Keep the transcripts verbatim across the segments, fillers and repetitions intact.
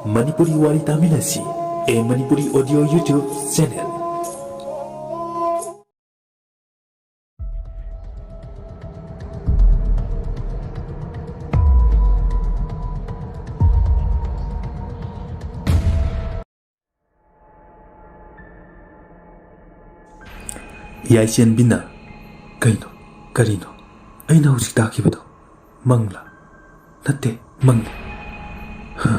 ꯃꯅꯤꯄꯨꯔꯤ ꯋꯥꯔꯤ ꯇꯥꯃꯤꯟꯅꯁꯤ, A Manipuri Audio YouTube channel꯫ ꯌꯥꯏꯆꯦꯟꯕꯤꯅ, "ꯀꯩꯅꯣ? ꯀꯔꯤꯅꯣ? ꯑꯩꯅ ꯍꯧꯖꯤꯛ ꯇꯥꯈꯤꯕꯗꯣ ꯃꯪꯂꯥ? ꯅꯠꯇꯦ, ꯃꯪꯅꯤ꯫ ꯍ,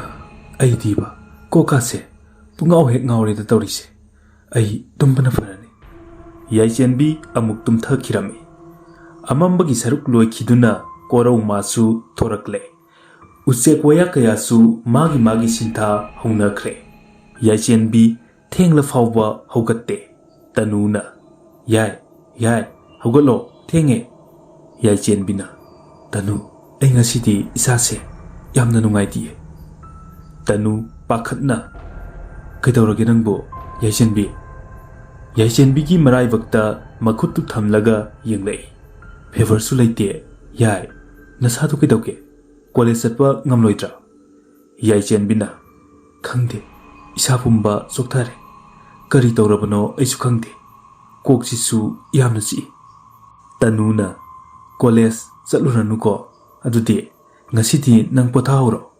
ꯑꯩꯗꯤꯕ ꯀꯣꯀꯥꯁꯦ ꯄꯨꯡꯉꯥꯎ ꯍꯦꯛ ꯉꯥꯎꯔꯦꯗ ꯇꯧꯔꯤꯁꯦ꯫ ꯑꯩ ꯇꯨꯝꯕꯅ ꯐꯔꯅꯤ꯫" ꯌꯥꯏꯆꯦꯟꯕꯤ ꯑꯃꯨꯛ ꯇꯨꯝꯊꯈꯤꯔꯝꯃꯤ꯫ ꯑꯃꯝꯕꯒꯤ ꯁꯔꯨꯛ ꯂꯣꯏꯈꯤꯗꯨꯅ ꯀꯣꯔꯧ ꯃꯥꯁꯨ ꯊꯣꯔꯛꯂꯦ꯫ ꯎꯆꯦꯛ ꯋꯥꯌꯥ ꯀꯌꯥꯁꯨ ꯃꯥꯒꯤ ꯃꯥꯒꯤ ꯁꯤꯟꯊꯥ ꯍꯧꯅꯈ꯭ꯔꯦ꯫ ꯌꯥꯏꯆꯦꯟꯕꯤ ꯊꯦꯡꯂ ꯐꯥꯎꯕ ꯍꯧꯒꯠꯇꯦ꯫ ꯇꯅꯨꯅ, "ꯌꯥꯏ, ꯌꯥꯏ, ꯍꯧꯒꯠꯂꯣ, ꯊꯦꯡꯉꯦ꯫" ꯌꯥꯏꯆꯦꯟꯕꯤꯅ, "ꯇꯅꯨ, ꯑꯩ ꯉꯁꯤꯗꯤ ꯏꯁꯥꯁꯦ ꯌꯥꯝꯅ ꯅꯨꯡꯉꯥꯏꯇꯤꯌꯦ꯫" ꯇꯅꯨ ꯄꯥꯈꯠꯅ, "ꯀꯩꯗꯧꯔꯒꯦ ꯅꯪꯕꯨ, ꯌꯥꯏꯆꯦꯟꯕꯤ?" ꯌꯥꯏꯆꯦꯟꯕꯤꯒꯤ ꯃꯔꯥꯏꯕꯛꯇ ꯃꯈꯨꯠꯇꯨ ꯊꯝꯂꯒ ꯌꯦꯡꯂꯛꯏ꯫ "ꯐꯦꯚꯔꯁꯨ ꯂꯩꯇꯦ꯫ ꯌꯥꯏ, ꯅꯁꯥꯗꯨ ꯀꯩꯗꯧꯒꯦ? ꯀꯣꯂꯦꯖ ꯆꯠꯄ ꯉꯝꯂꯣꯏꯗ꯭ꯔꯥ?" ꯌꯥꯏꯆꯦꯟꯕꯤꯅ, "ꯈꯪꯗꯦ, ꯏꯁꯥ ꯄꯨꯝꯕ ꯆꯣꯛꯊꯔꯦ꯫ ꯀꯔꯤ ꯇꯧꯔꯕꯅꯣ ꯑꯩꯁꯨ ꯈꯪꯗꯦ꯫ ꯀꯣꯛꯁꯤꯁꯨ ꯌꯥꯝꯅ ꯆꯤꯛꯏ꯫" ꯇꯅꯨꯅ, "ꯀꯣꯂꯦꯖ ꯆꯠꯂꯨꯔꯅꯨꯀꯣ꯫ ꯑꯗꯨꯗꯤ ꯉꯁꯤꯗꯤ ꯅꯪ ꯄꯣꯊꯥꯍꯧꯔꯣ꯫"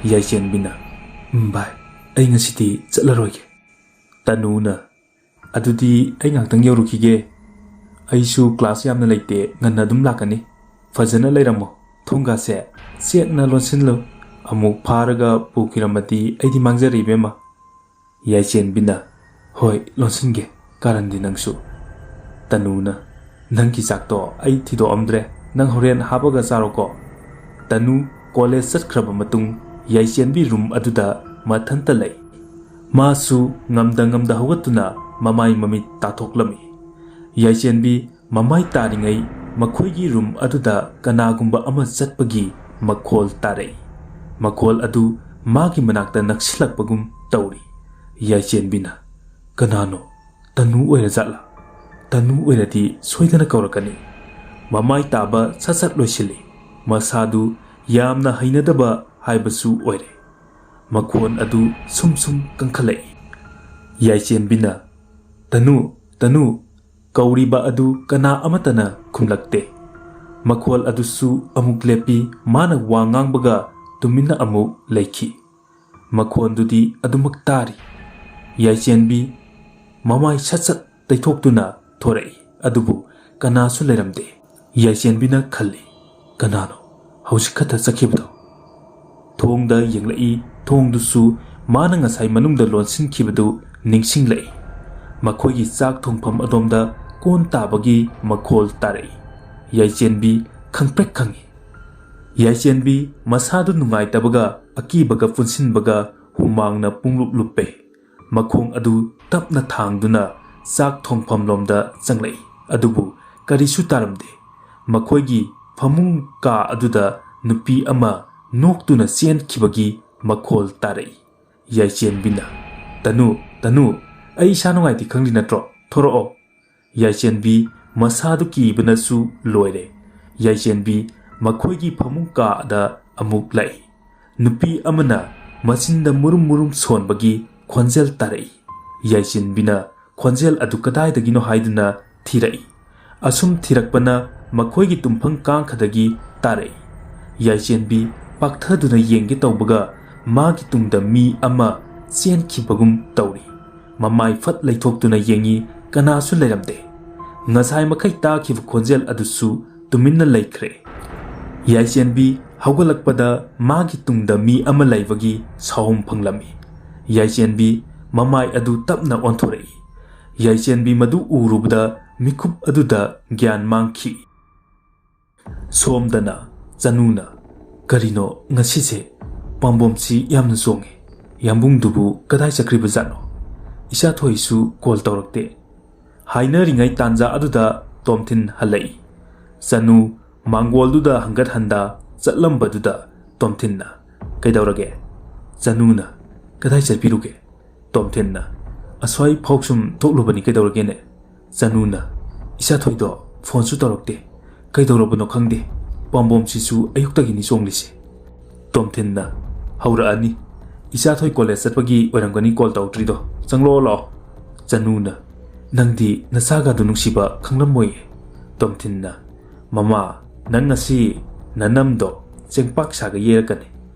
ꯌꯥꯏꯆꯦꯟꯕꯤꯅ, "ꯎꯝ, ꯚꯥꯏ, ꯑꯩ ꯉꯁꯤꯗꯤ ꯆꯠꯂꯔꯣꯏꯒꯦ꯫" ꯇꯅꯨꯅ, "ꯑꯗꯨꯗꯤ ꯑꯩ ꯉꯥꯛꯇꯪ ꯌꯧꯔꯨꯈꯤꯒꯦ꯫ ꯑꯩꯁꯨ ꯀ꯭ꯂꯥꯁ ꯌꯥꯝꯅ ꯂꯩꯇꯦ, ꯉꯟꯅ ꯑꯗꯨꯝ ꯂꯥꯛꯀꯅꯤ꯫ ꯐꯖꯅ ꯂꯩꯔꯝꯃꯣ꯫ ꯊꯣꯡꯒꯥꯁꯦ ꯆꯦꯠꯅ ꯂꯣꯟꯁꯤꯜꯂꯨ꯫ ꯑꯃꯨꯛ ꯐꯥꯔꯒ ꯄꯨꯈꯤꯔꯝꯃꯗꯤ ꯑꯩꯗꯤ ꯃꯥꯡꯖꯔꯦ, ꯏꯕꯦꯝꯃ꯫" ꯌꯥꯏꯆꯦꯟꯕꯤꯅ, "ꯍꯣꯏ, ꯂꯣꯟꯁꯤꯟꯒꯦ, ꯀꯥꯔꯟꯗꯤ ꯅꯪꯁꯨ꯫" ꯇꯅꯨꯅ, "ꯅꯪꯒꯤ ꯆꯥꯛꯇꯣ ꯑꯩ ꯊꯤꯗꯣꯛꯑꯝꯗ꯭ꯔꯦ, ꯅꯪ ꯍꯣꯔꯦꯟ ꯍꯥꯞꯄꯒ ꯆꯥꯔꯣꯀꯣ꯫" ꯇꯅꯨ ꯀꯣꯂꯦꯖ ꯆꯠꯈ꯭ꯔꯕ ꯃꯇꯨꯡ ꯌꯥꯏꯆꯦꯟꯕꯤ ꯔꯨꯝ ꯑꯗꯨꯗ ꯃꯊꯟꯇ ꯂꯩ꯫ ꯃꯥꯁꯨ ꯉꯝꯗ ꯉꯝꯗ ꯍꯧꯒꯠꯇꯨꯅ ꯃꯃꯥꯏ ꯃꯃꯤꯠ ꯇꯥꯊꯣꯛꯂꯝꯃꯤ꯫ ꯌꯥꯏꯆꯦꯟꯕꯤ ꯃꯃꯥꯏ ꯇꯥꯔꯤꯉꯩ ꯃꯈꯣꯏꯒꯤ ꯔꯨꯝ ꯑꯗꯨꯗ ꯀꯅꯥꯒꯨꯝꯕ ꯑꯃ ꯆꯠꯄꯒꯤ ꯃꯈꯣꯜ ꯇꯥꯔꯛꯏ꯫ ꯃꯈꯣꯜ ꯑꯗꯨ ꯃꯥꯒꯤ ꯃꯅꯥꯛꯇ ꯅꯛꯁꯤꯜꯂꯛꯄꯒꯨꯝ ꯇꯧꯔꯤ꯫ ꯌꯥꯏꯆꯦꯟꯕꯤꯅ, "ꯀꯅꯥꯅꯣ? ꯇꯅꯨ ꯑꯣꯏꯔꯖꯥꯠꯂꯥ? ꯇꯅꯨ ꯑꯣꯏꯔꯗꯤ ꯁꯣꯏꯗꯅ ꯀꯧꯔꯛꯀꯅꯤ꯫" ꯃꯃꯥꯏ ꯇꯥꯕ ꯁꯠ ꯁꯠ ꯂꯣꯏꯁꯤꯜꯂꯤ꯫ ꯃꯁꯥꯗꯨ ꯌꯥꯝꯅ ꯍꯩꯅꯗꯕ ꯍꯥꯏꯕꯁꯨ ꯑꯣꯏꯔꯦ꯫ ꯃꯈꯣꯟ ꯑꯗꯨ ꯁꯨꯝ ꯁꯨꯝ ꯀꯟꯈꯠꯂꯛꯏ꯫ ꯌꯥꯏꯆꯦꯟꯕꯤꯅ "ꯇꯅꯨ, ꯇꯅꯨ" ꯀꯧꯔꯤꯕ ꯑꯗꯨ ꯀꯅꯥ ꯑꯃꯠꯇꯅ ꯈꯨꯝꯂꯛꯇꯦ꯫ ꯃꯈꯣꯜ ꯑꯗꯨꯁꯨ ꯑꯃꯨꯛ ꯂꯦꯞꯄꯤ, ꯃꯥꯅ ꯋꯥ ꯉꯥꯡꯕꯒ ꯇꯨꯃꯤꯟꯅ ꯑꯃꯨꯛ ꯂꯩꯈꯤ꯫ ꯃꯈꯣꯟꯗꯨꯗꯤ ꯑꯗꯨꯃꯛ ꯇꯥꯔꯤ꯫ ꯌꯥꯏꯆꯦꯟꯕꯤ ꯃꯃꯥꯏ ꯁꯠ ꯁꯠ ꯇꯩꯊꯣꯛꯇꯨꯅ ꯊꯣꯔꯛꯏ, ꯑꯗꯨꯕꯨ ꯀꯅꯥꯁꯨ ꯂꯩꯔꯝꯗꯦ꯫ ꯌꯥꯏꯆꯦꯟꯕꯤꯅ ꯈꯜꯂꯤ, "ꯀꯅꯥꯅꯣ ꯍꯧꯖꯤꯛ ꯈꯛꯇ ꯆꯠꯈꯤꯕꯗꯣ?" ꯊꯣꯡꯗ ꯌꯦꯡꯂꯛꯏ, ꯊꯣꯡꯗꯨꯁꯨ ꯃꯥꯅ ꯉꯁꯥꯏ ꯃꯅꯨꯡꯗ ꯂꯣꯟꯁꯤꯟꯈꯤꯕꯗꯨ ꯅꯤꯡꯁꯤꯡꯂꯛꯏ꯫ ꯃꯈꯣꯏꯒꯤ ꯆꯥꯛ ꯊꯣꯡꯐꯝ ꯑꯗꯣꯝꯗ ꯀꯣꯟ ꯇꯥꯕꯒꯤ ꯃꯈꯣꯜ ꯇꯥꯔꯛꯏ꯫ ꯌꯥꯏꯆꯦꯟꯕꯤ ꯈꯪꯄ꯭ꯔꯦꯛ ꯈꯪꯏ꯫ ꯌꯥꯏꯆꯦꯟꯕꯤ ꯃꯁꯥꯗꯨ ꯅꯨꯡꯉꯥꯏꯇꯕꯒ ꯑꯀꯤꯕꯒ ꯄꯨꯟꯁꯤꯟꯕꯒ ꯍꯨꯃꯥꯡꯅ ꯄꯨꯡꯂꯨꯞ ꯂꯨꯞꯄꯦ꯫ ꯃꯈꯣꯡ ꯑꯗꯨ ꯇꯞꯅ ꯊꯥꯡꯗꯨꯅ ꯆꯥꯛ ꯊꯣꯡꯐꯝꯂꯣꯝꯗ ꯆꯪꯂꯛꯏ, ꯑꯗꯨꯕꯨ ꯀꯔꯤꯁꯨ ꯇꯥꯔꯝꯗꯦ꯫ ꯃꯈꯣꯏꯒꯤ ꯐꯃꯨꯡ ꯀꯥ ꯑꯗꯨꯗ ꯅꯨꯄꯤ ꯑꯃ ꯅꯣꯛꯇꯨꯅ ꯆꯦꯟꯈꯤꯕꯒꯤ ꯃꯈꯣꯜ ꯇꯥꯔꯛꯏ꯫ ꯌꯥꯏꯆꯦꯟꯕꯤꯅ, "ꯇꯅꯨ, ꯇꯅꯨ, ꯑꯩ ꯏꯁꯥ ꯅꯨꯡꯉꯥꯏꯇꯦ ꯈꯪꯂꯤ ꯅꯠꯇ꯭ꯔꯣ? ꯊꯣꯔꯛꯑꯣ꯫" ꯌꯥꯏꯆꯦꯟꯕꯤ ꯃꯁꯥꯗꯨ ꯀꯤꯕꯅꯁꯨ ꯂꯣꯏꯔꯦ꯫ ꯌꯥꯏꯆꯦꯟꯕꯤ ꯃꯈꯣꯏꯒꯤ ꯐꯃꯨꯡ ꯀꯥꯗ ꯑꯃꯨꯛ ꯂꯥꯛꯏ꯫ ꯅꯨꯄꯤ ꯑꯃꯅ ꯃꯆꯤꯟꯗ ꯃꯨꯔꯨꯝ ꯃꯨꯔꯨꯝ ꯁꯣꯟꯕꯒꯤ ꯈꯣꯟꯖꯦꯜ ꯇꯥꯔꯛꯏ꯫ ꯌꯥꯏꯆꯦꯟꯕꯤꯅ ꯈꯣꯟꯖꯦꯜ ꯑꯗꯨ ꯀꯗꯥꯏꯗꯒꯤꯅꯣ ꯍꯥꯏꯗꯨꯅ ꯊꯤꯔꯛꯏ꯫ ꯑꯁꯨꯝ ꯊꯤꯔꯛꯄꯅ ꯃꯈꯣꯏꯒꯤ ꯇꯨꯝꯐꯝ ꯀꯥꯡꯈꯗꯒꯤ ꯇꯥꯔꯛꯏ꯫ ꯌꯥꯏꯆꯦꯟꯕꯤ ꯄꯥꯛꯊꯗꯨꯅ ꯌꯦꯡꯒꯦ ꯇꯧꯕꯒ ꯃꯥꯒꯤ ꯇꯨꯡꯗ ꯃꯤ ꯑꯃ ꯆꯦꯟꯈꯤꯕꯒꯨꯝ ꯇꯧꯔꯤ꯫ ꯃꯃꯥꯏ ꯐꯠ ꯂꯩꯊꯣꯛꯇꯨꯅ ꯌꯦꯡꯉꯤ, ꯀꯅꯥꯁꯨ ꯂꯩꯔꯝꯗꯦ꯫ ꯉꯁꯥꯏ ꯃꯈꯩ ꯇꯥꯈꯤꯕ ꯈꯣꯟꯖꯦꯜ ꯑꯗꯨꯁꯨ ꯇꯨꯃꯤꯟꯅ ꯂꯩꯈ꯭ꯔꯦ꯫ ꯌꯥꯏꯆꯦꯟꯕꯤ ꯍꯧꯒꯠꯂꯛꯄꯗ ꯃꯥꯒꯤ ꯇꯨꯡꯗ ꯃꯤ ꯑꯃ ꯂꯩꯕꯒꯤ ꯁꯥꯎꯍꯨꯝ ꯐꯪꯂꯝꯃꯤ꯫ ꯌꯥꯏꯆꯦꯟꯕꯤ ꯃꯃꯥꯏ ꯑꯗꯨ ꯇꯞꯅ ꯑꯣꯟꯊꯣꯔꯛꯏ꯫ ꯌꯥꯏꯆꯦꯟꯕꯤ ꯃꯗꯨ ꯎꯔꯨꯕꯗ ꯃꯤꯀꯨꯞ ꯑꯗꯨꯗ ꯒ꯭ꯌꯥꯟ ꯃꯥꯡꯈꯤ꯫ ꯁꯣꯝꯗꯅ ꯆꯅꯨꯅ, "ꯀꯔꯤꯅꯣ ꯉꯁꯤꯁꯦ? ꯄꯥꯝꯕꯣꯝꯁꯤ ꯌꯥꯝꯅ ꯆꯣꯡꯉꯦ꯫ ꯌꯥꯝꯕꯨꯡꯗꯨꯕꯨ ꯀꯗꯥꯏ ꯆꯠꯈ꯭ꯔꯤꯕꯖꯥꯠꯅꯣ? ꯏꯆꯥꯊꯣꯏꯁꯨ ꯀꯣꯜ ꯇꯧꯔꯛꯇꯦ꯫" ꯍꯥꯏꯅꯔꯤꯉꯩ ꯇꯥꯟꯖꯥ ꯑꯗꯨꯗ ꯇꯣꯝꯊꯤꯟ ꯍꯜꯂꯛꯏ꯫ ꯆꯅꯨ ꯃꯥꯡꯒꯣꯜꯗꯨꯗ ꯍꯪꯒꯠ ꯍꯟꯗ ꯆꯠꯂꯝꯕꯗꯨꯗ ꯇꯣꯝꯊꯤꯟꯅ, "ꯀꯩꯗꯧꯔꯒꯦ?" ꯆꯅꯨꯅ, "ꯀꯗꯥꯏ ꯆꯠꯄꯤꯔꯨꯒꯦ?" ꯇꯣꯝꯊꯤꯟꯅ, "ꯑꯁ꯭ꯋꯥꯏ ꯐꯥꯎ ꯁꯨꯝ ꯊꯣꯛꯂꯨꯕꯅꯤ, ꯀꯩꯗꯧꯔꯒꯦꯅꯦ?" ꯆꯅꯨꯅ, "ꯏꯆꯥꯊꯣꯏꯗꯣ ꯐꯣꯟꯁꯨ ꯇꯧꯔꯛꯇꯦ, ꯀꯩꯗꯧꯔꯕꯅꯣ ꯈꯪꯗꯦ, ꯄꯥꯝꯕꯣꯝꯁꯤꯁꯨ ꯑꯌꯨꯛꯇꯒꯤꯅꯤ ꯆꯣꯡꯂꯤꯁꯦ꯫" ꯇꯣꯝꯊꯤꯟꯅ, "ꯍꯧꯔꯛꯑꯅꯤ, "ꯏꯆꯥꯊꯣꯏ ꯀꯣꯂꯦꯖ ꯆꯠꯄꯒꯤ ꯑꯣꯏꯔꯝꯒꯅꯤ ꯀꯣꯜ ꯇꯧꯔꯛꯇ꯭ꯔꯤꯗꯣ, ꯆꯪꯂꯛꯑꯣ ꯂꯥꯛꯑꯣ"꯫ ꯆꯅꯨꯅ, "ꯅꯪꯗꯤ ꯅꯆꯥꯒꯗꯨ ꯅꯨꯡꯁꯤꯕ ꯈꯪꯂꯝꯃꯣꯏꯌꯦ"꯫ ꯇꯣꯝꯊꯤꯟꯅ, "ꯃꯃꯥ, ꯅꯪ ꯉꯁꯤ ꯅꯅꯝꯗꯣ ꯆꯦꯡꯄꯥꯛ ꯁꯥꯒ ꯌꯩꯔꯛꯀꯅꯤ"꯫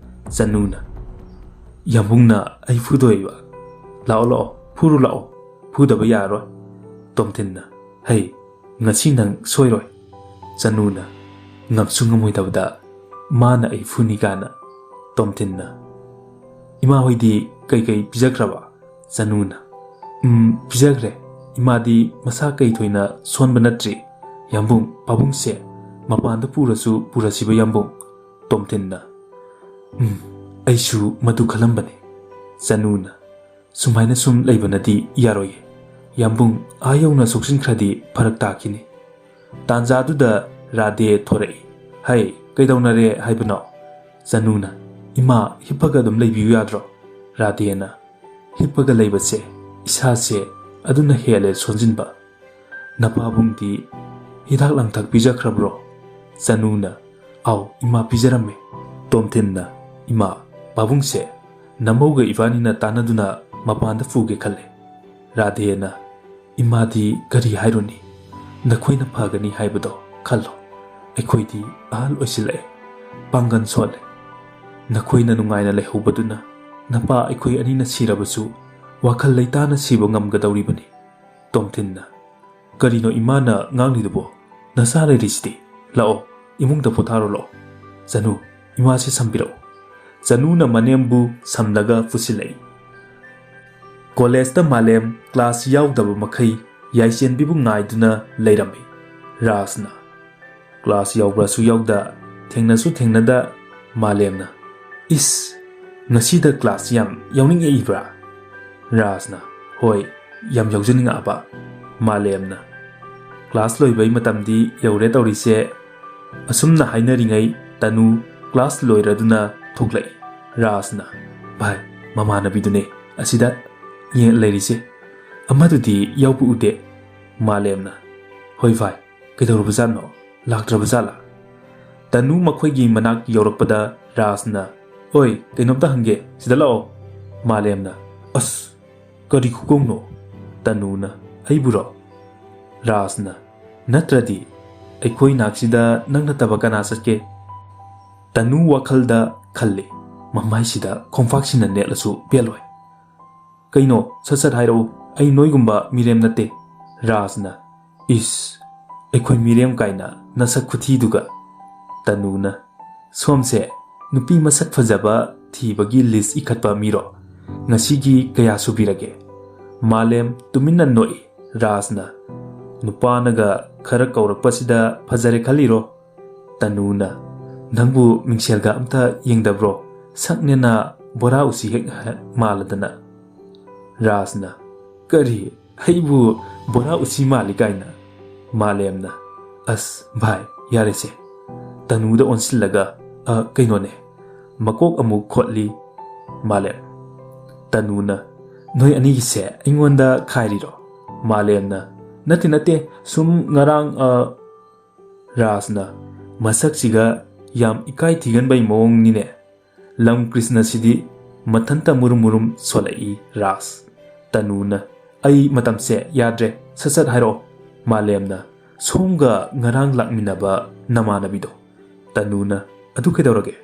ꯆꯅꯨꯅ, "ꯌꯥꯝꯕꯨꯡꯅ ꯑꯩ ꯐꯨꯗꯣꯏꯕ"꯫ "ꯂꯥꯛꯑꯣ ꯂꯥꯛꯑꯣ, ꯐꯨꯔꯨ ꯂꯥꯛꯑꯣ, ꯐꯨꯗꯕ ꯌꯥꯔꯣꯏ"꯫ ꯇꯣꯝꯊꯤꯟꯅ, "ꯍꯩ, ꯉꯁꯤ ꯅꯪ ꯁꯣꯏꯔꯣꯏ"꯫ ꯆꯅꯨꯅ, "ꯉꯝꯁꯨ ꯉꯝꯃꯣꯏꯗꯕꯗ ꯃꯥꯅ ꯑꯩ ꯐꯨꯅꯤ ꯀꯥꯏꯅ"꯫ ꯇꯣꯝꯊꯤꯟꯅ, "ꯏꯃꯥ ꯍꯣꯏꯗꯤ ꯀꯩꯀꯩ ꯄꯤꯖꯈ꯭ꯔꯕ?" ꯆꯅꯨꯅ, "ꯎꯝ, ꯄꯤꯖꯈ꯭ꯔꯦ꯫ ꯏꯃꯥꯗꯤ ꯃꯁꯥ ꯀꯩ ꯊꯣꯏꯅ ꯁꯣꯟꯕ ꯅꯠꯇ꯭ꯔꯤ꯫ ꯌꯥꯝꯕꯨꯡ, ꯄꯥꯕꯨꯡꯁꯦ ꯃꯄꯥꯟꯗ ꯄꯨꯔꯁꯨ ꯄꯨꯔꯁꯤꯕ ꯌꯥꯝꯕꯨꯡ"꯫ ꯇꯣꯝꯊꯤꯟꯅ, "ꯎꯝ, ꯑꯩꯁꯨ ꯃꯗꯨ ꯈꯜꯂꯝꯕꯅꯤ"꯫ ꯆꯅꯨꯅ, "ꯁꯨꯃꯥꯏꯅ ꯁꯨꯝ ꯂꯩꯕꯅꯗꯤ ꯌꯥꯔꯣꯏꯌꯦ꯫ ꯌꯥꯝꯕꯨꯡ ꯑꯥ ꯌꯧꯅ ꯁꯣꯛꯆꯤꯟꯈ꯭ꯔꯗꯤ ꯐꯔꯛ ꯇꯥꯈꯤꯅꯤ"꯫ ꯇꯥꯟꯖꯥꯗꯨꯗ ꯔꯥꯙꯦ ꯊꯣꯔꯛꯏ꯫ "ꯍꯩ, ꯀꯩꯗꯧꯅꯔꯦ ꯍꯥꯏꯕꯅꯣ?" ꯆꯅꯨꯅ, "ꯏꯃꯥ, ꯍꯤꯞꯄꯒ ꯑꯗꯨꯝ ꯂꯩꯕꯤꯌꯨ ꯌꯥꯗ꯭ꯔꯣ?" ꯔꯥꯙꯦꯅ, "ꯍꯤꯞꯄꯒ ꯂꯩꯕꯁꯦ ꯏꯁꯥꯁꯦ ꯑꯗꯨꯅ ꯍꯦꯜꯂꯦ ꯁꯣꯟꯖꯤꯟꯕ꯫ ꯅꯄꯥꯕꯨꯡꯗꯤ ꯍꯤꯗꯥꯛ ꯂꯥꯡꯊꯛ ꯄꯤꯖꯈ꯭ꯔꯕ꯭ꯔꯣ?" ꯆꯅꯨꯅ, "ꯑꯥꯎ, ꯏꯃꯥ ꯄꯤꯖꯔꯝꯃꯦ"꯫ ꯇꯣꯝꯊꯤꯟꯅ, "ꯏꯃꯥ, ꯄꯥꯕꯨꯡꯁꯦ ꯅꯃꯧꯒ ꯏꯕꯥꯅꯤꯅ ꯇꯥꯟꯅꯗꯨꯅ ꯃꯄꯥꯟꯗ ꯄꯨꯒꯦ ꯈꯜꯂꯦ"꯫ ꯔꯥꯙꯦꯅ, "ꯏꯃꯥꯗꯤ ꯀꯔꯤ ꯍꯥꯏꯔꯨꯅꯤ? ꯅꯈꯣꯏꯅ ꯐꯒꯅꯤ ꯍꯥꯏꯕꯗꯣ ꯈꯜꯂꯣ꯫ ꯑꯩꯈꯣꯏꯗꯤ ꯑꯍꯜ ꯑꯣꯏꯁꯤꯜꯂꯛꯑꯦ, ꯄꯥꯡꯒꯜ ꯁꯣꯜꯂꯦ꯫ ꯅꯈꯣꯏꯅ ꯅꯨꯡꯉꯥꯏꯅ ꯂꯩꯍꯧꯕꯗꯨꯅ ꯅꯄꯥ ꯑꯩꯈꯣꯏ ꯑꯅꯤꯅ ꯁꯤꯔꯕꯁꯨ ꯋꯥꯈꯜ ꯂꯩꯇꯥꯅ ꯁꯤꯕ ꯉꯝꯒꯗꯧꯔꯤꯕꯅꯤ"꯫ ꯇꯣꯝꯊꯤꯟꯅ, "ꯀꯔꯤꯅꯣ ꯏꯃꯥꯅ ꯉꯥꯡꯂꯤꯗꯨꯕꯣ? ꯅꯆꯥ ꯂꯩꯔꯤꯁꯤꯗꯤ꯫ ꯂꯥꯛꯑꯣ, ꯏꯃꯨꯡꯗ ꯄꯣꯊꯥꯔꯣ ꯂꯥꯛꯑꯣ꯫ ꯆꯅꯨ, ꯏꯃꯥꯁꯤ ꯁꯝꯕꯤꯔꯛꯎ"꯫ ꯆꯅꯨꯅ ꯃꯅꯦꯝꯕꯨ ꯁꯝꯂꯒ ꯄꯨꯁꯤꯜꯂꯛꯏ꯫ ꯀꯣꯂꯦꯖꯇ ꯃꯥꯂꯦꯝ ꯀ꯭ꯂꯥꯁ ꯌꯥꯎꯗꯕ ꯃꯈꯩ ꯌꯥꯏꯁꯦꯟꯕꯤꯕꯨ ꯉꯥꯏꯗꯨꯅ ꯂꯩꯔꯝꯃꯤ꯫ ꯔꯥꯖꯅ, ꯀ꯭ꯂꯥꯁ ꯌꯥꯎꯕ꯭ꯔꯥꯁꯨ ꯌꯥꯎꯗ, ꯊꯦꯡꯅꯁꯨ ꯊꯦꯡꯅꯗ꯫ ꯃꯥꯂꯦꯝꯅ, "ꯏꯁ, ꯉꯁꯤꯗ ꯀ꯭ꯂꯥꯁ ꯌꯥꯝ ꯌꯥꯎꯅꯤꯡꯉꯛꯏꯕ꯭ꯔꯥ?" ꯔꯥꯖꯅ, "ꯍꯣꯏ, ꯌꯥꯝ ꯌꯥꯎꯖꯅꯤꯡꯉꯛꯑꯕ"꯫ ꯃꯥꯂꯦꯝꯅ, "ꯀ꯭ꯂꯥꯁ ꯂꯣꯏꯕꯩ ꯃꯇꯝꯗꯤ ꯌꯧꯔꯦ ꯇꯧꯔꯤꯁꯦ"꯫ ꯑꯁꯨꯝꯅ ꯍꯥꯏꯅꯔꯤꯉꯩ ꯇꯅꯨ ꯀ꯭ꯂꯥꯁ ꯂꯣꯏꯔꯗꯨꯅ ꯊꯣꯛꯂꯛꯏ꯫ ꯔꯥꯖꯅ, "ꯚꯥꯏ, ꯃꯃꯥꯟꯅꯕꯤꯗꯨꯅꯦ ꯑꯁꯤꯗ ꯌꯦꯡ ꯂꯩꯔꯤꯁꯦ꯫ ꯑꯃꯗꯨꯗꯤ ꯌꯥꯎꯕ ꯎꯗꯦ"꯫ ꯃꯥꯂꯦꯝꯅ, "ꯍꯣꯏ ꯚꯥꯏ, ꯀꯩꯗꯧꯔꯕꯖꯥꯠꯅꯣ? ꯂꯥꯛꯇ꯭ꯔꯕꯖꯥꯠꯂꯥ?" ꯇꯅꯨ ꯃꯈꯣꯏꯒꯤ ꯃꯅꯥꯛ ꯌꯧꯔꯛꯄꯗ ꯔꯥꯖꯅ, "ꯑꯣꯏ, ꯀꯩꯅꯣꯝꯇ ꯍꯪꯒꯦ, ꯁꯤꯗ ꯂꯥꯛꯑꯣ꯫" ꯃꯥꯂꯦꯝꯅ, "ꯑꯁ, ꯀꯔꯤ ꯈꯨꯀꯧꯅꯣ?" ꯇꯅꯨꯅ, "ꯑꯩꯕꯨꯔꯣ?" ꯔꯥꯖꯅ, "ꯅꯠꯇ꯭ꯔꯗꯤ ꯑꯩꯈꯣꯏ ꯅꯥꯛꯁꯤꯗ ꯅꯪ ꯅꯠꯇꯕ ꯀꯅꯥ ꯆꯠꯀꯦ?" ꯇꯅꯨ ꯋꯥꯈꯜꯗ ꯈꯜꯂꯤ, ꯃꯃꯥꯏꯁꯤꯗ ꯈꯣꯡꯄꯥꯛꯁꯤꯅ ꯅꯦꯠꯂꯁꯨ ꯄꯦꯜꯂꯣꯏ꯫ "ꯀꯩꯅꯣ, ꯁꯠ ꯁꯠ ꯍꯥꯏꯔꯛꯎ, ꯑꯩ ꯅꯣꯏꯒꯨꯝꯕ ꯃꯤꯔꯦꯝ ꯅꯠꯇꯦ꯫" ꯔꯥꯖꯅ, "ꯏꯁ, ꯑꯩꯈꯣꯏ ꯃꯤꯔꯦꯝ ꯀꯥꯏꯅ ꯅꯁꯛ ꯈꯨꯊꯤꯗꯨꯒ꯫" ꯇꯅꯨꯅ, "ꯁꯣꯝꯁꯦ ꯅꯨꯄꯤ ꯃꯁꯛ ꯐꯖꯕ ꯊꯤꯕꯒꯤ ꯂꯤꯁ ꯏꯈꯠꯄ ꯃꯤꯔꯣ? ꯉꯁꯤꯒꯤ ꯀꯌꯥ ꯁꯨꯕꯤꯔꯒꯦ?" ꯃꯥꯂꯦꯝ ꯇꯨꯃꯤꯟꯅ ꯅꯣꯛꯏ꯫ ꯔꯥꯖꯅ, "ꯅꯨꯄꯥꯅꯒ ꯈꯔ ꯀꯧꯔꯛꯄꯁꯤꯗ ꯐꯖꯔꯦ ꯈꯜꯂꯤꯔꯣ?" ꯇꯅꯨꯅ, "ꯅꯪꯕꯨ ꯃꯤꯡꯁꯦꯜꯒ ꯑꯝꯇ ꯌꯦꯡꯗꯕ꯭ꯔꯣ? ꯁꯛꯅꯦꯅ ꯕꯣꯔꯥ ꯎꯆꯤ ꯍꯦꯛ ꯃꯥꯜꯂꯗꯅ꯫" ꯔꯥꯖꯅ, "ꯀꯔꯤ? ꯑꯩꯕꯨ ꯕꯣꯔꯥ ꯎꯆꯤ ꯃꯥꯜꯂꯤ ꯀꯥꯏꯅ?" ꯃꯥꯂꯦꯝꯅ, "ꯑꯁ ꯚꯥꯏ, ꯌꯥꯔꯦꯁꯦ꯫" ꯇꯅꯨꯗ ꯑꯣꯟꯁꯤꯜꯂꯒ, "ꯑ, ꯀꯩꯅꯣꯅꯦ, ꯃꯀꯣꯛ ꯑꯃꯨꯛ ꯈꯣꯠꯂꯤ꯫" ꯃꯥꯂꯦꯝ, ꯇꯅꯨꯅ, "ꯅꯣꯏ ꯑꯅꯤꯒꯤꯁꯦ ꯑꯩꯉꯣꯟꯗ ꯈꯥꯏꯔꯤꯔꯣ?" ꯃꯥꯂꯦꯝꯅ, "ꯅꯠꯇꯦ, ꯅꯠꯇꯦ, ꯁꯨꯝ ꯉꯔꯥꯡ, ꯑ," ꯔꯥꯖꯅ, "ꯃꯁꯛꯁꯤꯒ ꯌꯥꯝ ꯏꯀꯥꯏ ꯊꯤꯒꯟꯕꯩ ꯃꯑꯣꯡꯅꯤꯅꯦ꯫" ꯂꯝ ꯀ꯭ꯔꯤꯁꯅꯁꯤꯗꯤ ꯃꯊꯟꯇ ꯃꯨꯔꯨꯝ ꯃꯨꯔꯨꯝ ꯁꯣꯜꯂꯛꯏ꯫ ꯔꯥꯖ, ꯇꯅꯨꯅ, "ꯑꯩ ꯃꯇꯝꯁꯦ ꯌꯥꯗ꯭ꯔꯦ, ꯁꯠ ꯁꯠ ꯍꯥꯏꯔꯛꯑꯣ꯫" ꯃꯥꯂꯦꯝꯅ, "ꯁꯣꯝꯒ ꯉꯔꯥꯡ ꯂꯥꯛꯃꯤꯟꯅꯕ ꯅꯃꯥꯟꯅꯕꯤꯗꯣ꯫" ꯇꯅꯨꯅ, "ꯑꯗꯨ ꯀꯩꯗꯧꯔꯒꯦ?"